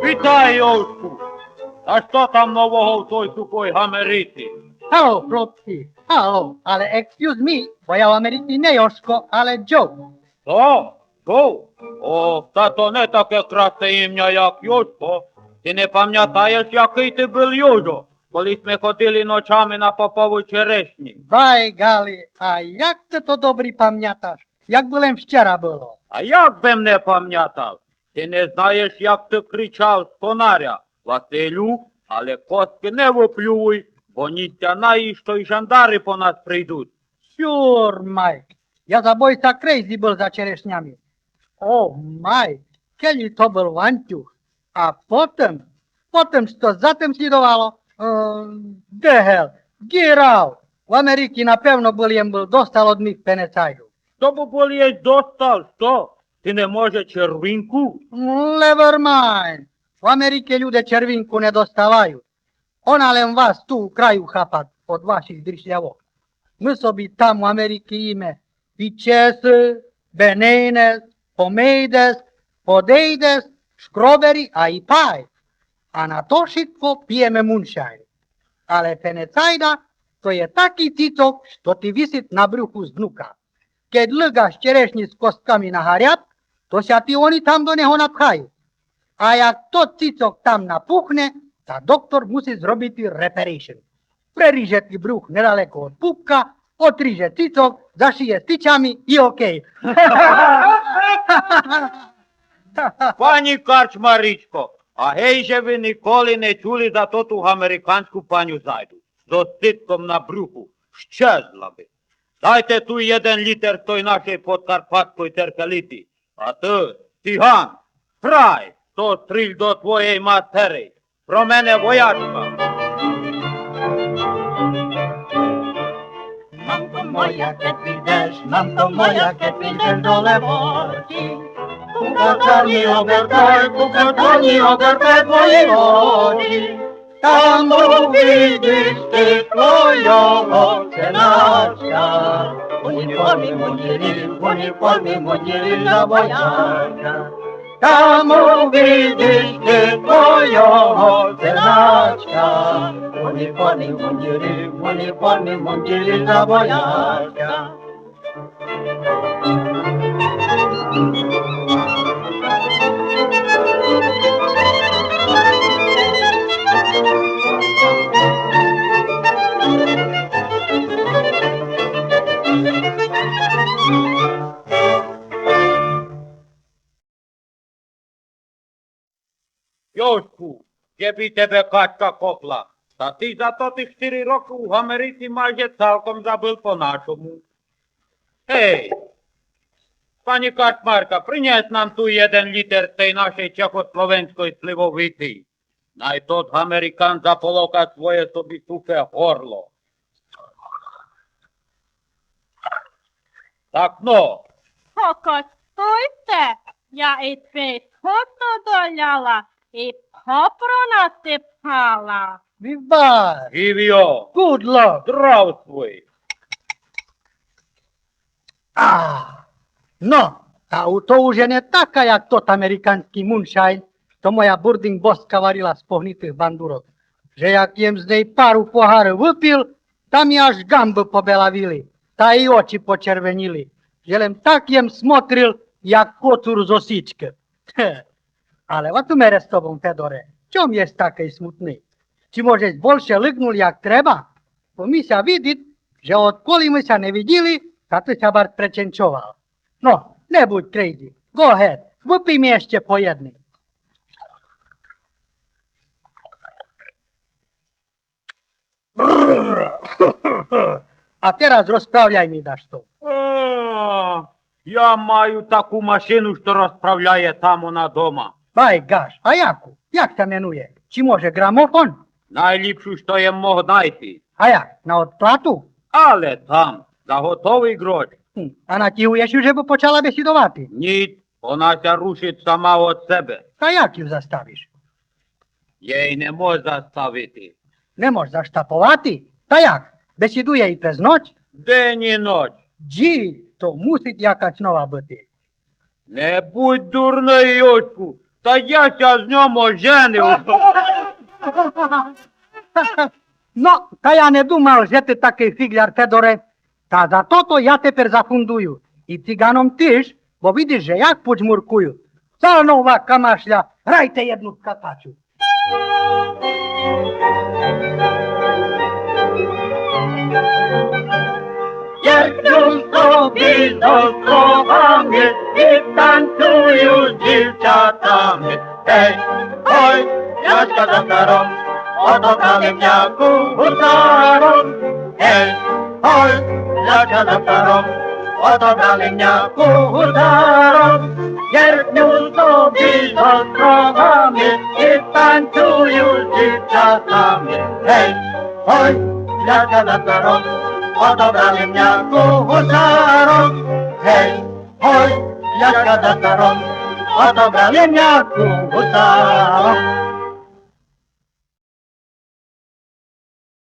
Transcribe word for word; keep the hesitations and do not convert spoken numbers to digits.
Витай, Йошку! А што там нового в той тупой Америці? Гало, хлопці, гало, але excuse me, бо я в Америці не Йошко, але Джо. Што? Джо? О, та то не таке красне імня, як Йошко. Ти не памятаєш, якый ти был, Йожо, коли сьме ходили ночами на попову черешні? Бай, Галі, а як ты то добрі памяташ? Як бы лем вчера было. А як бым не памятав? Ти не знаєш, як ты кричав з конаря: Василю, але косткы не выплювуй, бо ні сцяна, што й жандары по нас прийдуть. Сюр, Майк, я за бойца crazy был за черешнями. О, Майк, келї то был ланцюг. А потым, потым што затым слїдовало? Е, де гел, гірав. В Америці напевно бы лем был достал од мих пенецайду. Што бы был єсь достал, што? Ти не може червинку? Never mind. В Америці люде червинку не доставають. Она лем вас ту у краю хапат од ваших дришлявох. Мы собі там у Америці їме пічесы, бенейнес, помейдес, подейдес, шкробері а і пай. А на то шытко пієме муншайн. Але пенецайда то є такій цицок, што ти висит на брюху знука. Кед лыґаш черешні з костками на гарят, то ся ти они там до нього напхають. А як тот цицок там напухне, та доктор мусит зробити reparation. Преріже ти брюх недалеко од пупка, одріже цицок, зашиє стичами і окей. Пані карчмаричко, а гей же вы николи не чули за тоту американську паню Зайду зо ститком на брюху? Щезла бы. Дайте туй єден літер той нашей подкарпатськой теркалиці. А ты, циган, грай, то стріль до твоєй матери. Про мене воячка. Мамко моя, кед підеш, мамко моя, кед підеш до Левочі, кукатані обертай, кукатані обертай твої очі. Там увидиш ти твойого синачка. У уніформі мундірі, у уніформі мундірі за вояка. Там увидиш ти твойого синачка. У уніформі мундірі, у уніформі мундірі за вояка. Йошку, же би тебе качка копла, та ты за тоты штыри рокы у Америці майже цалком забыл по нашому. Гей, пані карчмарка, принєс нам туй єден літер тей нашей чехословенськой сливовиці. Най тот американ заполока своє собі сухе горло. Так но. Покоштуйте, я і печку доляла, і попру насыпала. Віват! Живо! Good luck! Здравствуй! А, но, та у то уж є не така, як тот американськый муншайн, што моя бурдинґ боска варила з погнитых бандурок. Же як єм з ней пару погар выпил, та ми аж ґамбы побелавили, та і очи почервенїли, же лем так єм смотрил, як коцур зо січкы. Хе. Але оту мере з тобом, Федоре, чом єс такый смутный? Чи може єс больше лыґнул, як треба? Бо ми ся видит, же одколи мы ся не видїли, та ты ся барз преченчовал. Но, не будь crazy. Go ahead, выпий ми іщи по єдній. А тераз розправляй ми дашто. Е, я маю таку машину, што розправляє там она дома. Бай гаш, а яку? Як ся менує? Чи може грамофон? Найлїпшу, што єм мог найти. А як? На одплату? Але там, за готовый грош. Гм, а натїгуєш ю, же бы почала бесідовати? Ніт, она ся рушит сама од себе. Та як ю заставиш? Єй не мож заставити. Не мож заштаповати? Та як? Бесідує і през ноч? День і ноч. Дїдь, то мусить якась нова быти. Не будь дурный, Юську, та я ся з ньом оженив. Но, та я не думав, же ты такый фіґляр, Федоре. Та за тото я тепер зафундую. И циґаном тіж, бо видиш же, як почмуркую. Та нова камашля, грайте єдну скакачу. Єдну собі з острогами і танцюю з дівчатами. Гей, гой, лялька за старом, отобрали мняку гусаром. Гей, гой, лялька за старом, отобрали мняку гусаром. Єдну собі з острогами і танцюю з дівчатами. Гей, гой, лялька за старом, отобрали мняку гусаром. Гей, гой, лялька за старом, отобрали мняку гусаром.